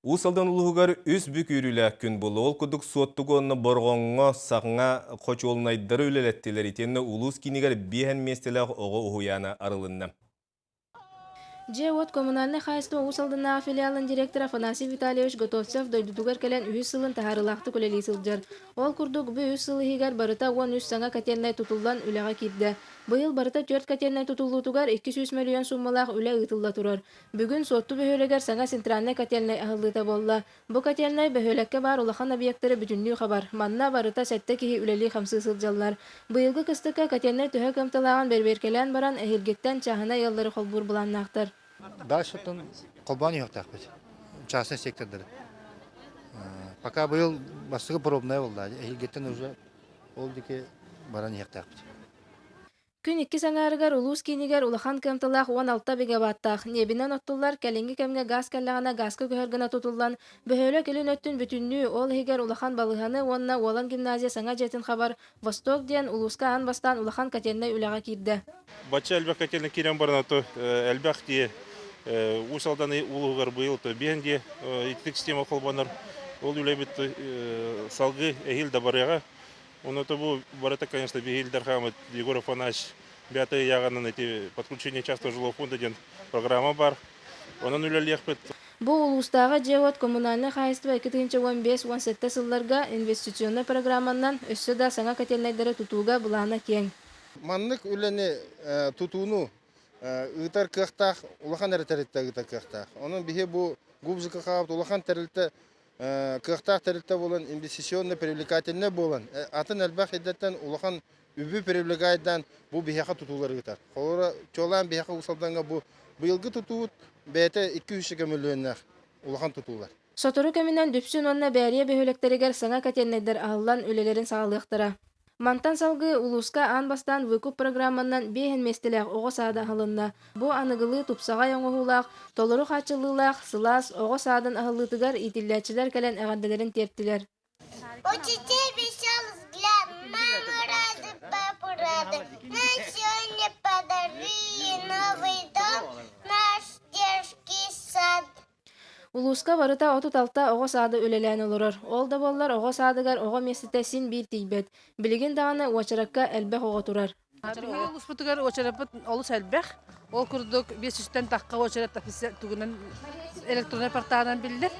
Уус Алдан улууһугар үс бүк үөрүүлээх күн буолла. Ол курдук Суоттуга уонна Борҕоҥҥо саҥа хочуолунайдары үлэлэттилэр итиэннэ улуус киинигэр биэһэн миэстэлээх оҕо уһуйаана арылынна. Дьиэ-уот коммунальнай хаһаайыстыба Уус Алданнааҕы филиалын директора Афанасий Витальевич Готовцев дойдутугар кэлэн үһүс сылын таһаарыылаахтык үлэлии сылдьар. Ол курдук, бу үс сыл иһигэр барыта 13 саҥа котельнай тутуллан үлэҕэ киирдэ. Быйыл барыта түөрт котельнай тутуллуутугар 200 мөлүйүөн сууммалаах үлэ ыытылла турар. Бүгүн Суотту бөһүөлэгэр саҥа центральнай котельнай аһыллыыта буолла. Бу котельнай бөһүөлэккэ баар улахан объектары бүтүннүү хабар. Манна барыта сэттэ киһи үлэлии-хамсыы сылдьаллар. Быйылгы кыстыкка котельнай төһө кыамталааҕын бэрэбиэркэлээн баран, эһиилгиттэн чааһынай ыаллары холбуур былааннаахтар. Дальше-тан холбоон иһиэхтээхпит. Частный сектордары. Пока быйыл бастакы пробная буолла. Эһиилгиттэн уже ол диэки баран иһиэхтээхпит. Күн иккис аҥаарыгар улуус киинигэр улахан кыамталаах 16 мегаваттаах ньиэбинэн оттуллар, кэлиҥҥи кэмҥэ гаас кэллэҕинэ гааска көһөр гына тутуллан, бөһүөлэк илин өттүн бүтүннүү, ол иһигэр улахан балыыһаны уонна Уолан гимназия саҥа дьиэтин хабар Восток диэн улууска аан бастаан улахан котельнай үлэҕэ киирдэ. Бачча элбэх котельнай киирэн баран ото элбэх дии Уус Алдан улууһугар быйыл биэн дии ититик система холбонор. Ол үлэбит салгыы эһиил да барыаҕа. Ону бу барыта, конечно, биһиги Ил Дархаммыт Егор Афанасьевич бэйэтэ ыйааҕынан эти подключение частного жилого фонда диэн программа бар. Онон үлэлиэхпит. Бу улуустааҕы дьиэ-уот коммунальнай хаһаайыстыба 2015-17 сылларга инвестиционнай программаннан өссө да саҥа котельнайдары тутууга былаана киэҥ. Маннык үлэни тутууну ыытар кыахтаах улахан эрэ тэрилтэ ыытар кыахтаах. Онон биһи бу ГУБЗК хаабыт улахан тэрилтэ кыахтаах тэрилтэ буолан, инвестиционно привлекательнай буолан, атын элбэх идэтэн улахан үбү привлекайдаан бу биһиэхэ тутуулары ыытар. Холобура, чуолаан биһиэхэ Уус Алдаҥҥа бу быйылгы тутуубут бэйэтэ 200 мөлүйүөннээх улахан тутуулар. Сотору кэминэн Дүпсүн уонна Бээрийэ бөһүөлэктэригэр саҥа котельнайдар аһыллан үлэлэрин саҕалыахтара. Мантан салгыы улууска аан бастаан выкуп программаннан биэһин миэстэлээх оҕо саада аһылынна. Бу аныгылыы тупсаҕай оҥоһуулаах, толору хааччыллыылаах, сылаас оҕо саадын аһыллыытыгар иитиллээччилэр кэлэн эҕэрдэлэрин тиэртилэр. У детей веселый взгляд, мама рада, папа рада. Нам сегодня подарили новый дом, наш детский сад. Улууска барыта 36 оҕо саада үлэлээн олорор. Ол да буоллар оҕо саадыгар оҕо миэстэтэ син биир тиийбэт. Билигин даҕаны уочаракка элбэх оҕо турар. Биһиги улууспутугар уочараппыт олус элбэх. Ол курдук 500-тэн тахха уочарат тугунан электроннай порталынан биллэр.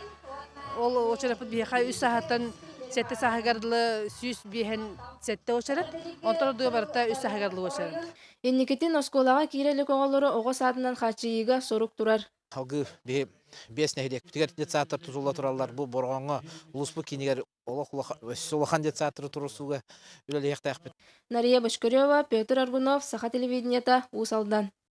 Ол уочараппыт биһиэхэ үс сааһыттан сэттэ сааһыгар дылы 157 уочарат. Онтон ордуга барыта үс сааһыгар дылы уочарат. Инникитин оскуолаҕа киирэ илик оҕолору оҕо саадынан хааччыйыыга сорук турар. Салгыы биһи биэс нэһилиэкпитигэр детсадтар тутулла тураллар. Бу Бороҕоҥҥо улууспут киинигэр олох өссө улахан детсадтары туруорсууга үлэлиэхтээхпит. Нария Бочкарева, Петр Аргунов, Саха телевидениета, Уус Алдан.